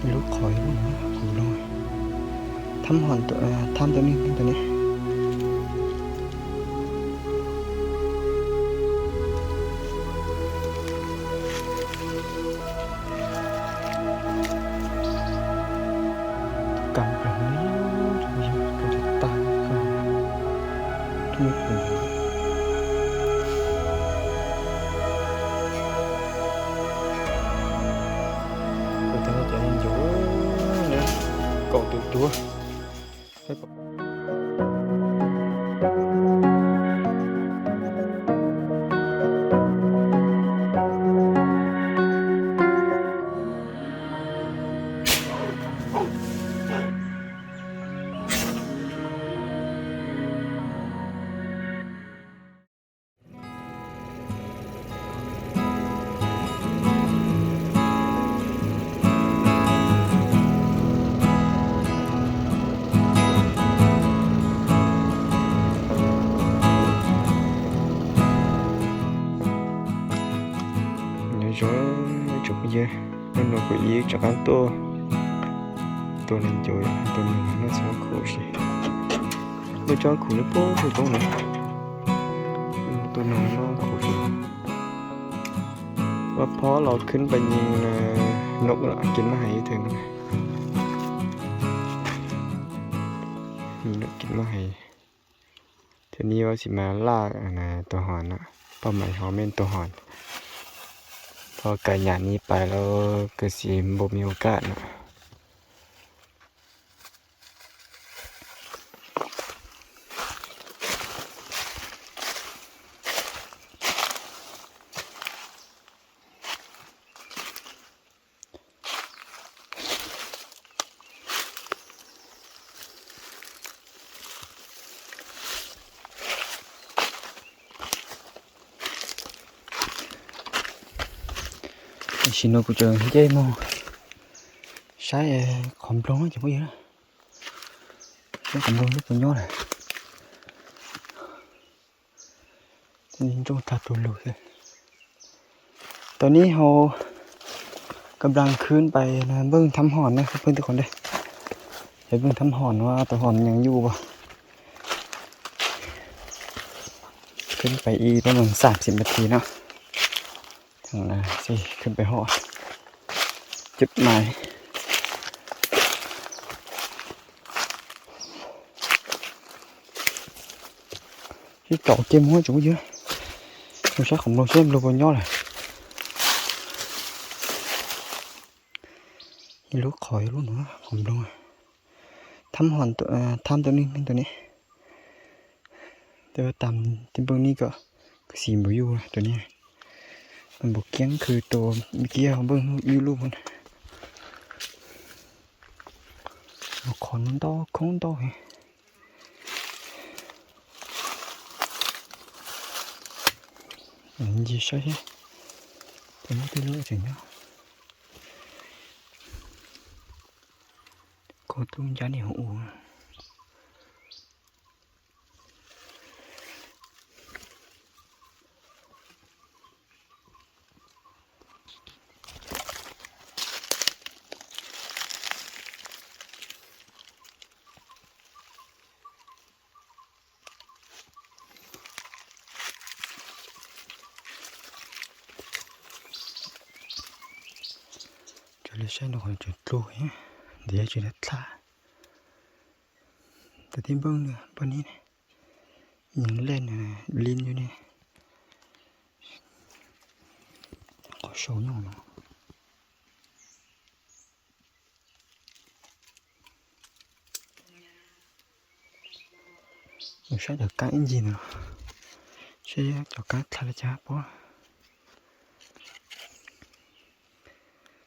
Lub qhov ib lub no, qhov nploog. Thab hom, thab tus neeg, thab tus neeg. Kam ploog li, rau tag koj. Kuv tau cov neeg ncuav kaum tus duab. Nyob zoo tsoom phooj ywg, hnub no kuv ib rov qab tuaj tua neeg ncuav, tua neeg noj txiv huab khuv si. Tua tsob khuv li poob poob na. Tua neeg noj khuv si. Ua phob los khwb pais nyees noj kev maj hais ib tug na. Noj kev maj hais. Thaum ni ua si mas laj tau hom na, poj mam hom meej tau hom. Thov kav nyam ni pais los kws si npaum me ua kaj na. Tam sim no kuv tseem nce mus saib qhov nploog cov phooj ywg, saib qhov nploog lub puas nyob lawm. Ntsoj tag tus lug xwb. Tam ni hauv kab nplas khwb pais nploog thab hom na, phooj ywg qhov ntej. Yog nploog thab hom no tau hom nyeem yuj as. Khwb pais ib pab moos xam xiv npa thi no. Khwb pais hom ceb mais. Sib tsom kiag mus tsoom phooj ywg, mus saib qhov nploog seb nploog puas nyob lawm. Ib lub qhov ib lub no qhov nploog. Thab hom, thab tus neeg, neeg tus neeg. Tes tas tij nploog ni kom kws xis npaum yuj tus ni. Npaum kiab khw tus kiab nploog yuj luj. Qhov no ntau khoob ntau heev. Ncig saib seb puas muaj tej lub tseem nyob. Koj tub ncab niag hu ua. Cov li saib no qhov tseem dlug, ntiav tsis tau dlha. Tus tij nploog, nploog ni, yeej lej li yus ne. Qhov saum nyob no. Mus saib cov kab ib ncig no, saib cov kab dlha li cas pob.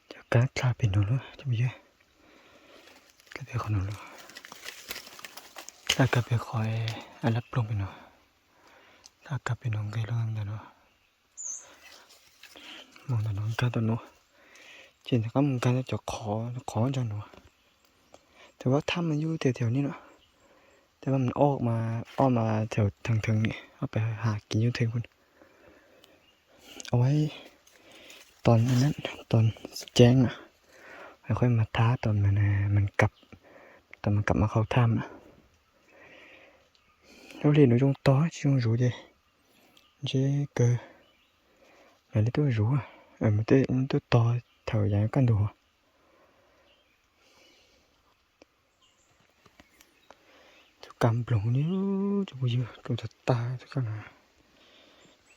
Cov kab dlha pem no lawm, dlha pem qhov no lawm. Dlha kab pem qhov lab ploog pem no. Dlha kab pem no nqes los ntawm no. Mus ntawm no nkag tom no, ces rov qab mus nkag cov qhov, qhov ntawm no. Tes vaj thab mas yug tiag tiag li no. Tes vaj mas ob mas thaum theev theev ni, ob peb ha kiv nyuj theev. Au, tos, tos ceev na, Nws qhov mas thab tau mas, tau mas kam mas qhau thaj na. Lub hli nws zoo tog tsis zoo zuv ces ntshe kawg mam li tuaj zuv, mam li tuaj tog thaum yav kaj ntug. Txoj kab nploog li, cov phooj ywg, dlua tag tag txoj kab no,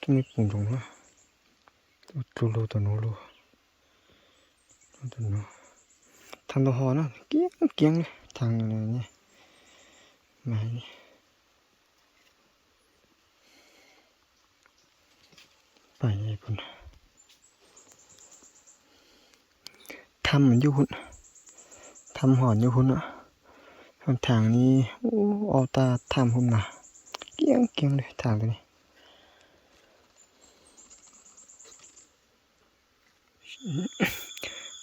tub me pum ntsoov na, dlua lug tom nuav lug. Thaam ntau hov na, kiab kiab le thaam mas Tham nyuj hun, tham hom nyuj hun na. Thaam ni, ub, ob tag tham hun mas kiab kiab le thaam ntawd ne.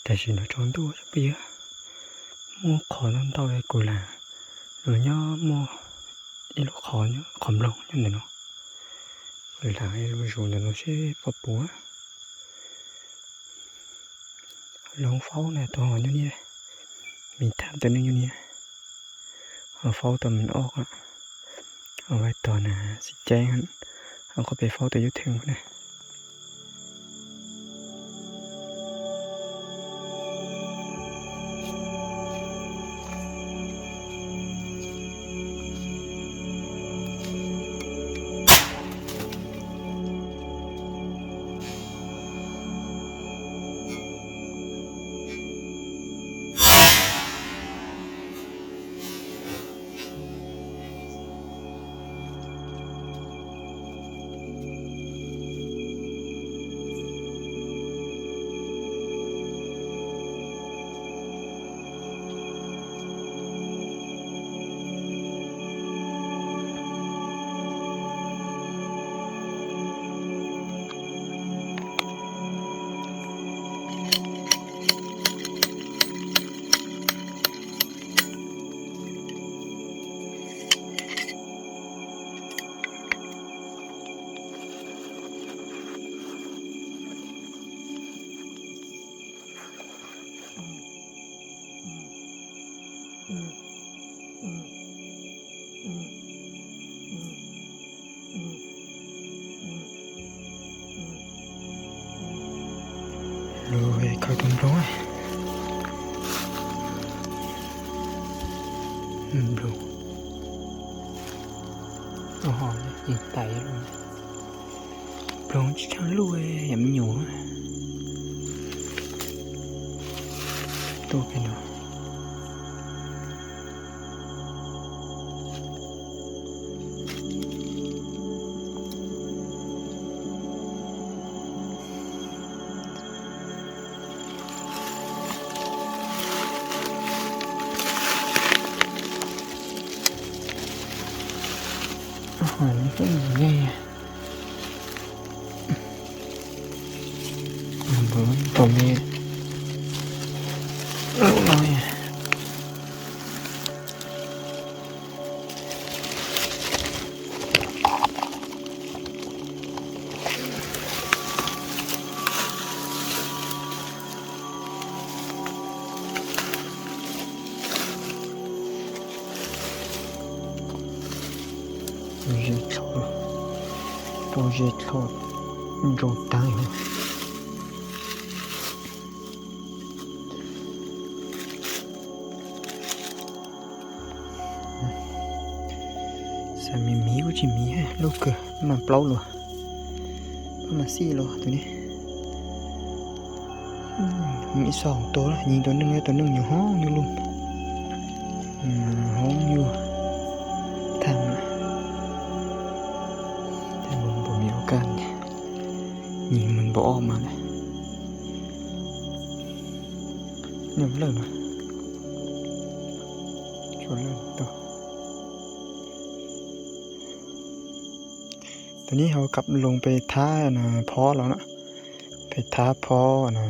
Tam sim no tsaus ntuj peb yuav muaj qhov ntau ntau kuv lam los nyob muaj ib lub qhov, qhov nploog nyob ntawm no. Kuv lam los zuv ntawm no seb puas puv. Loo faub na, tus hom nyuj niaj, me tham tus nyuj niaj, ho faub tau me ob, ho vaib tog na, xib ceeb, ho qhov pem faub tau yub theem na. Lug khaws tus nploog, nploog, tais, nploog tsis tshaaj luj, yam me nyuam tuaj pem no. Ze dlhau, pob zeb dlhau ntsoog taag. Xav miv miv kuj tsis miv, luj kawg, maj plaub luas, maj xij luas tus ne. Ib xob tua, nyiag tua neeg, tua neeg nyuag hoob nyuag luj, hoob nyuag tham. Npaum miv ua kaj, nyiag mus npaum ob mas lawm. Nyuag lawj mas, tshuav lawj tau. Tam sim no ho kam loo pem thab phob los na, pem thab phob na,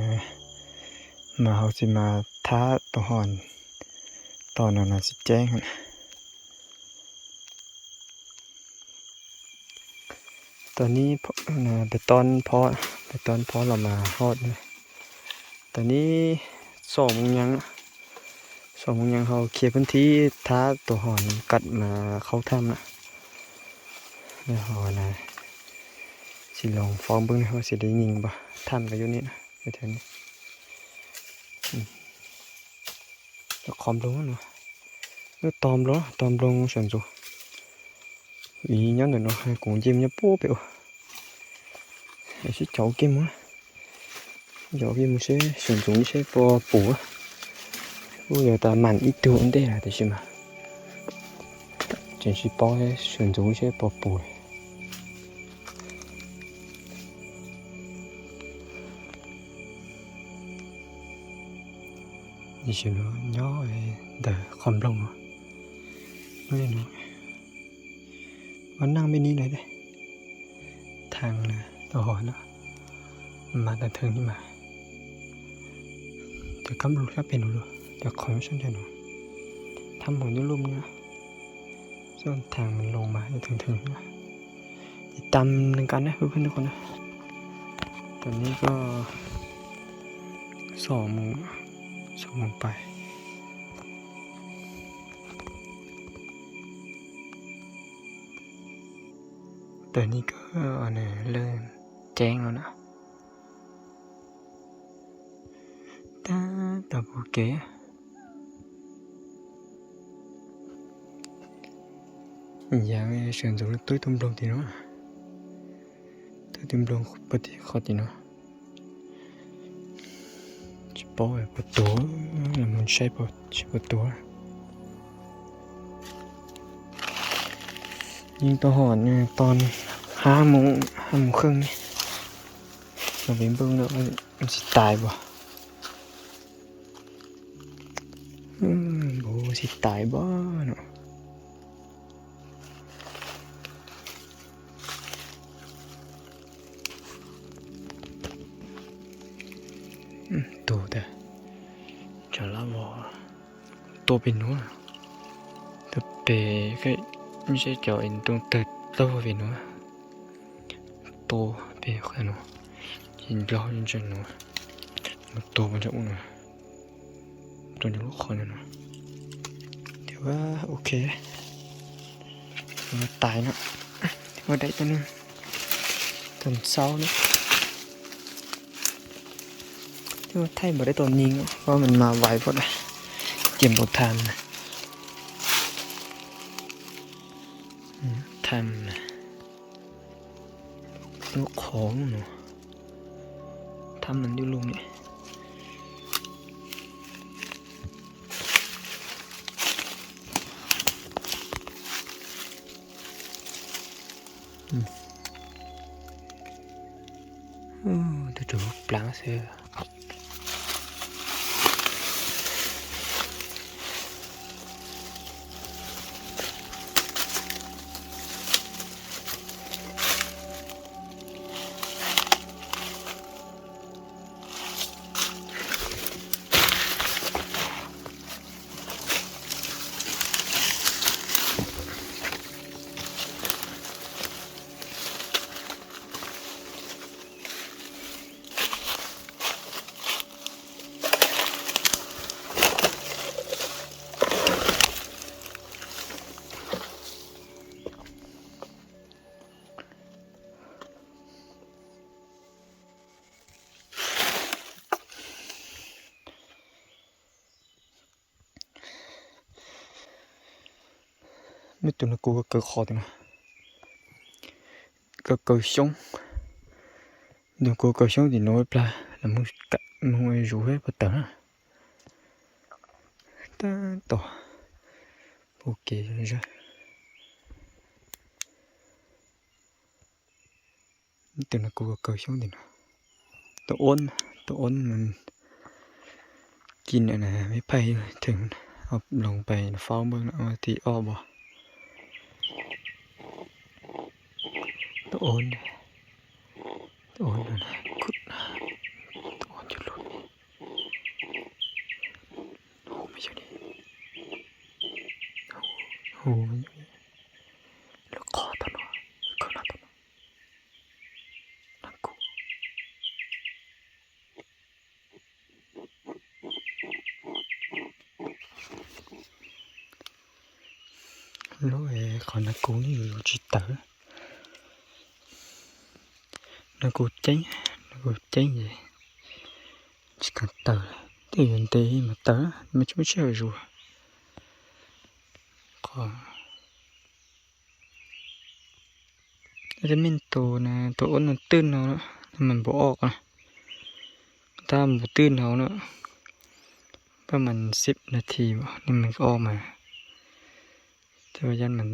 mas hauv txiv mas thab tau ho, tom no na xib ceeb. Tam sim no pem toj phob, pem toj phob los mas hoj. Tam sim no Xov mus nyees, xov mus nyees hos khiav peb thib thab tus hom kav mas qhaub thaj na. Ho na, tsis loos faub npwb ne, ho tsis li nyees npag thaj koj yuav ni na. Qhov nploog no, lub tog nploog, tog nploog sawv ntxuv. Vim nyob ntawm no kuv nce mus nyob puag pem ua. Sib caum kiag mus, caum kiag mus seb sawv ntxuv seb puas pum. Kuj yog tas mam ib tug ua ntej lawm tiam sis mas tseem tsis paub sawv ntxuv seb puas pum. Tam sim no nyob ntawm qhov nploog no, ua neej me ni lawm. Thaj na, tau hov na, mas tau theej ni mas. Cov kab nploog sab pem no los cov qhov sab ntawm no, thab npaum nyob lub na. Xyov thaj mas loos mas theej theej na. Ces tam nws nka na, wb pheej nyob qhov na. Tam no koj xov mus, xov mus pais. Tam no koj lawv ceev no na. Tab tom pug kev. Yaav sawv ntxuv lub tub tug nploog tim no, tub tug nploog puag tim qhov tim no. Tsis paub puas tuag, mus saib seb puas tuag. Yeej tau hom tog hab mus, hab mus kheej ne. Los pem nploog no tsis tais puas, npaum tsis tais puas no. Tus tas, tsam lab vos tuaj pem nuav, tuaj pem, seb cov ntoo tawg taug pem nuav, tuaj pem qhov nuav, ces nplog ntawm nuav, mus tuaj pem ntawm ub nuav, tuaj ntawm lub qhov ntawm nuav. Ces ua ok, tais no, ua daim tau neeg, tau xaub na. Thaij npaum dab tau neeg, koj mas mas vais pom dab, ces npaum tham na. Tham na, lub qhov no, tham mas ntuj lug ne. Tuaj rau plaab xwb. Nub tus no kuv kaw qhov tim no, kaw kaw xyoob, nub kuv kaw xyoob tim no plag, moog zuv seb puas tawg na. Tab tom pug kev zog. Nub tus no kuv kaw xyoob tim no, tau ob, tau ob, kis na, meb phaij theem loos pais faub npawg no tim ob bo. Tau ob, tau ob, tau ob cug lug. Hu me yog li, hu me yog li, lub qhov tau no, lub qhov no tau no, na kuv. Lub qhov no kuv tsis tawm, no kuv ceeb, no kuv ceeb ces tsis kam tawm, tej yuav ntev mas tawm, mas tsis muaj sij hawm zuas. Qhov tej me tus na, tus ub no twj no, mas npaum ob, tab npaum twj no na, pab mas sib na thi, nej mas ob mas, tej yam mas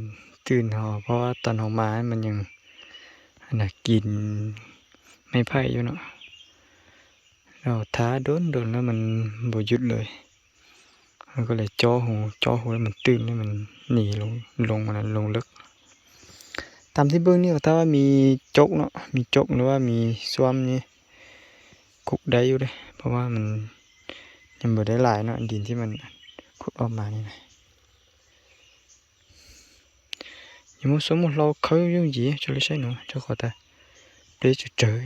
twj no, pab tau no mas mas yeej nas kis mej phaij yuav no, los thav dua nrog no mas npaum yus lawm. Koj le cob hu, cob hu mas twj no mas nim loo, loo lawm. Tam thib peb nej tab me coob no, me coob los me xuam ne, kuj dai yus, pab mas npaum dai lais no, ntim thiab mas kuj ob mas ne. Yus muaj xuab muaj hlau khawb yooj yim, tso li saib no, tso qhov tas peb tsawg tsawg.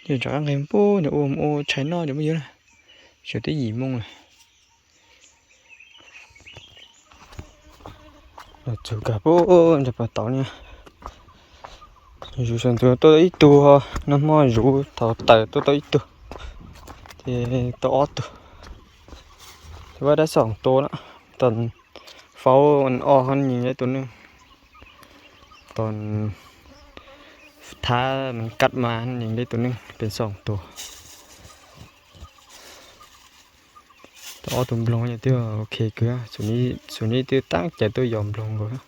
Yus tsam qab nqe pub nws ua ua tshais noj cov phooj ywg na, tsuas twb yim moo lawm. Los txug kag pub ntsag pas tauv ne. Zuv sawv ntxuv tuaj tau ib tug, nag hmo zuv thaum tawm tuaj tau ib tug, ces tau ob tug. Ces vaj dab xoom tua na, tau faub ob ho nyeem le tus neeg, tau thab kad mas nyeem le tus neeg pes xoom tua. Tau ob tug nploog twb ok kawg, xub neb twb tab cai tuaj yos nploog nkaus.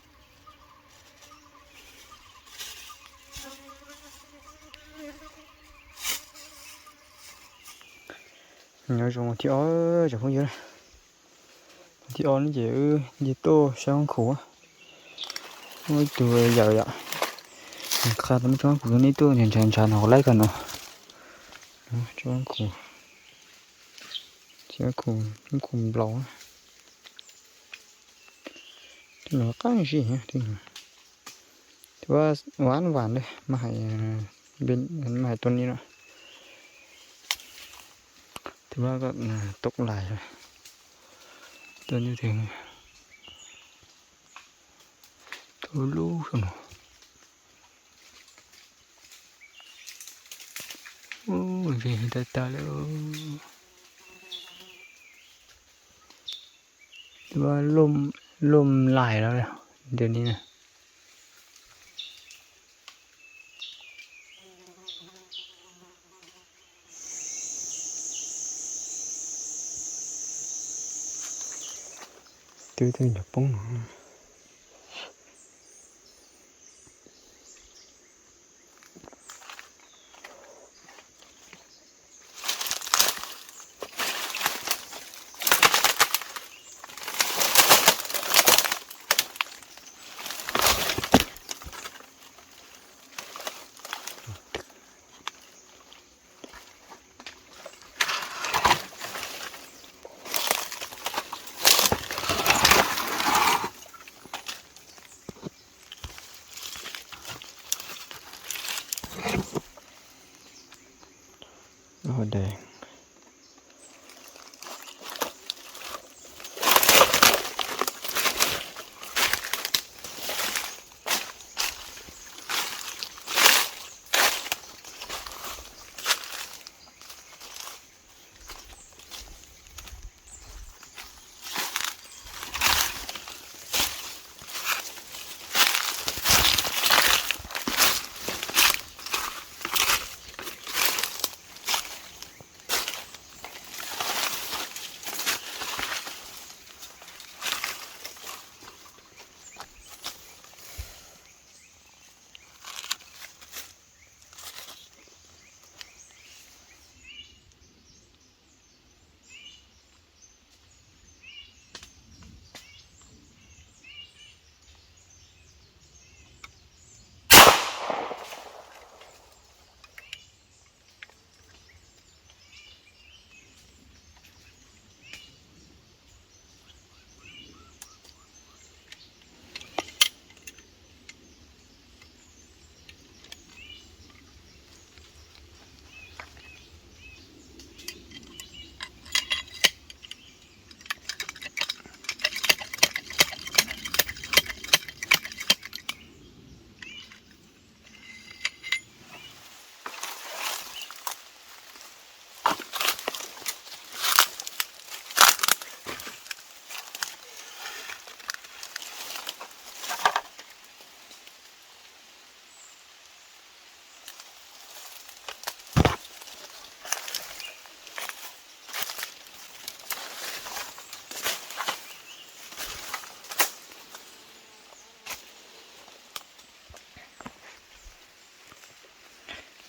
Nyob zoo thib ob tsoom phooj ywg, thib ob no ces wb nce tuaj sab Vaj Khum, muaj ib tug yawm yom, qha tau muaj tsob Vaj Khum neb tuaj ntshav ntshav no laib koj no, tsob Vaj Khum, tsob Vaj Khum, Vaj Khum nplaum. Qab zib, tus vas vas, mas hais, mas hais tuaj ni no, tus vas ko tob lais, tuaj ni, tus lub no, ub, tag tag li. Tus vas loj lais lawm ntawm ni na. Twb twb nyuag poob no.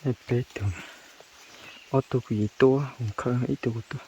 Peb tug, ob tug kuv yim tuaj, mus khawb ib tug kuv tuaj.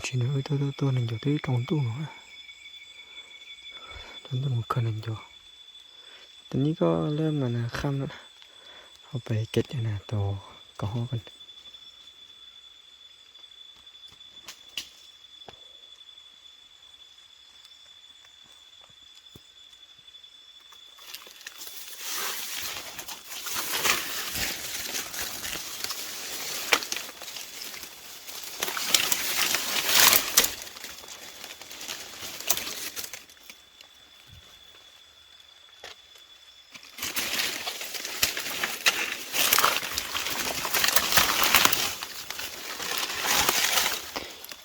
Tsis nws wb tuaj tuaj tuaj neeg ncuav twb rau ntuj, rau ntuj mus kho neeg ncuav. Tus nib koj lab mas nws kham lawm, ho pes kev na tus kaum hov ko.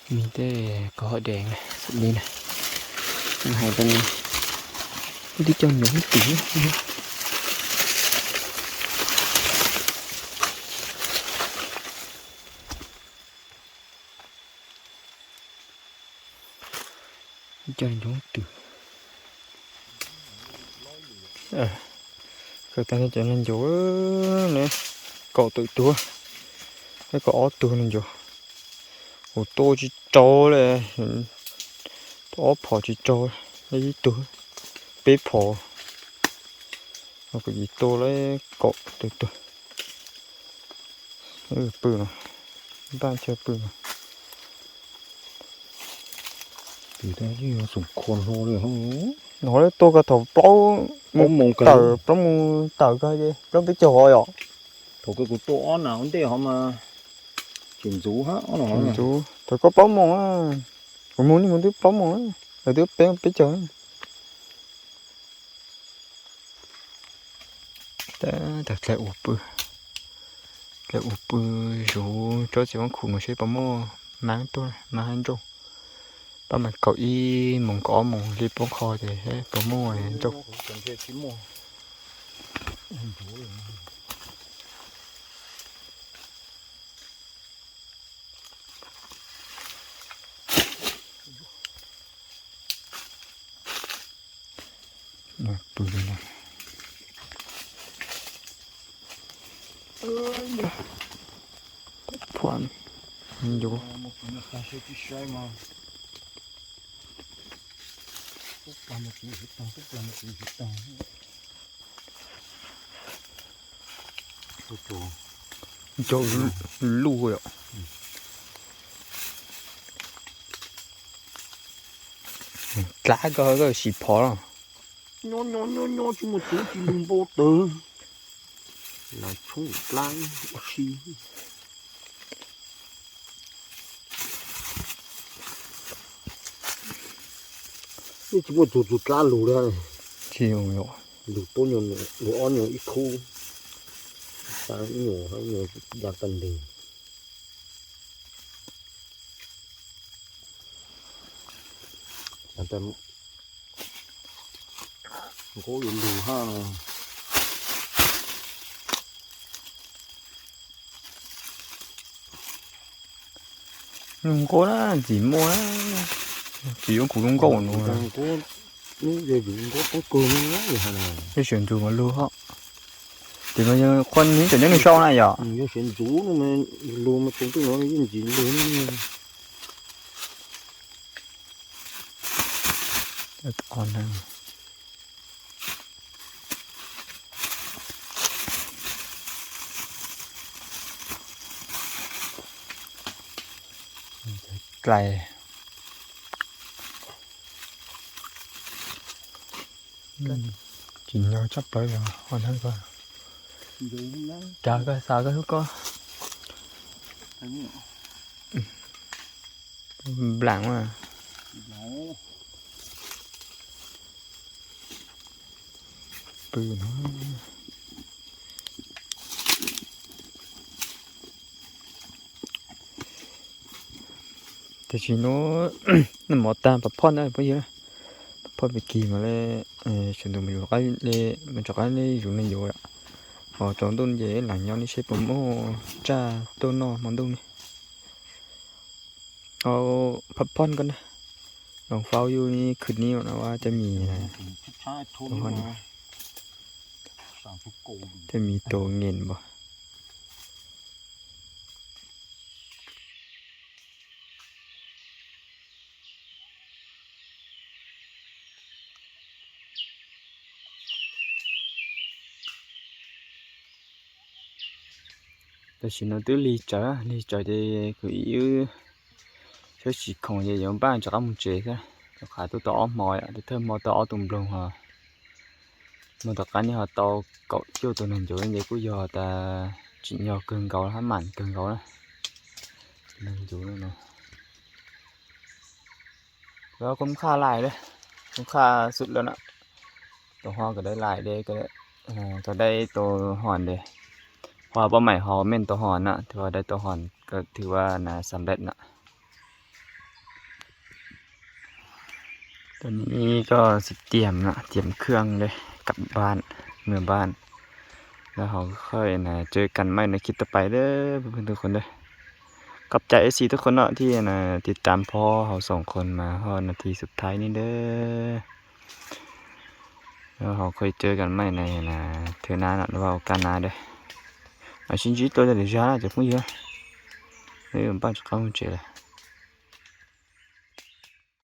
Nws tej kaum hov dev xwb li na, hais rau nws, wb twb coj ncuav twm. Cov neeg ncuav twm, kawm tag cov neeg ncuav ne, kaum tawm tuag, kaum ob tug neeg ncuav, kuv tua tsis raug li, ob phom tsis raug, ib tug peb phom, kuv yim tua li kaum tawm tuag. Pw no, npaj chaw pw no. Hnov tua koj thaum plaub moos tawm, plaub moos tawm koj ces plaub peb caug hov yom. Thaum kawg kuv tua ob nas ua ntej hov mas tseem ntxuv hab. Tseem ntxuv thaum koj plaub moos, kuv mus niaj mus twb plaub moos, lawv twb peb peb caug. Tag dlai ua pw, dlai ua pw, zuv tsob txiv vaab khuv no seb puas muaj maab tuaj, maab hab ntsauj. Pab mas kaum ib moos kaum ob moos li poob qho ces seb puas muaj ntsauj. Pw li no. Phuam, ncuav. Cov luj yom. Dlaab koj, koj sim phov los. Nyob nyob nyob nyob tsis muaj txuv tsis lug npau taws. Lawv tshoob dlaab ua si. Yeej tsis muaj txug txug dlaab lug li. Tsis, lug tuab nyuag, lug ob nyuag ib khub, ib nyuag hab ib nyuag ya tag nteeg. Nqub yuav lug hab. Lug nqub na, ntxim muaj na, tsis yuav kuv lub nkauj nuav. Nqub, nqub poob kawg, yog siav ntxuv mas lug hab. Ces mas yog qhua nws tseem nyob nws sau na yom. Yog siav ntxuv no mas lug mas txug twg no yeej ntxim lug. Dlai, Tsim nyog tshaj plaws os, ho na koj. Cas koj xav koj hlub koj. Nplam mas. Pw no. Tam sim no noj mov tag pab phoj na phooj ywg, pab phoj pem kis mas le, sawv ntxov mus yuav qab le, mus rov qab le yuav neeg yuav lawm. Ho tsaus ntuj ces lam nyob li seb puas muaj tsaj tuaj noj hmo ntuj ne. Au, pab phoj koj na, los faus yus ni khwv ni no cov mis, cov mis tus nqes npaum. Tam sim no twb lig tsawv, lig tsawv ces kuv ib wb sawv tsis khoom ces yuav npaj rov qab mus tsev xwb. Rov qab tuaj tau ob hmo, thawj hmo tau ob tug nploog ho, hmo tom qab no ho tau kaum cuaj tus neeg ncuav ces kuj yog tas tsim nyog kawg nkaus hab mam kawg nkaus na. Neeg ncuav no. Koob qhaj laim, koob qhaj xub lawm na. Tau ho kawm dai laim de, kawm dai tau hom de. Hoa poj maim ho meej tau hom na, thwv dai tau hom, thwv na xam lej na. Tau ni ko txiv tiam na, tiam khwb le, kam npaj, mus npaj. Lawv ho qhov na tswv kam maim na khib tau pais de, phooj ywg tug qhov de. Khov cai ib si tug qhov no thiaj na tiv tam pho hauv xoom qhov mas ho nas thi xub thaib ni de. Ho qhov tswv kam maim na na, thwv na na, vaj ua kab na de. Sib ntsib dua lwm zag na cov phooj ywg. Npaj rov qab mus tsev lawm.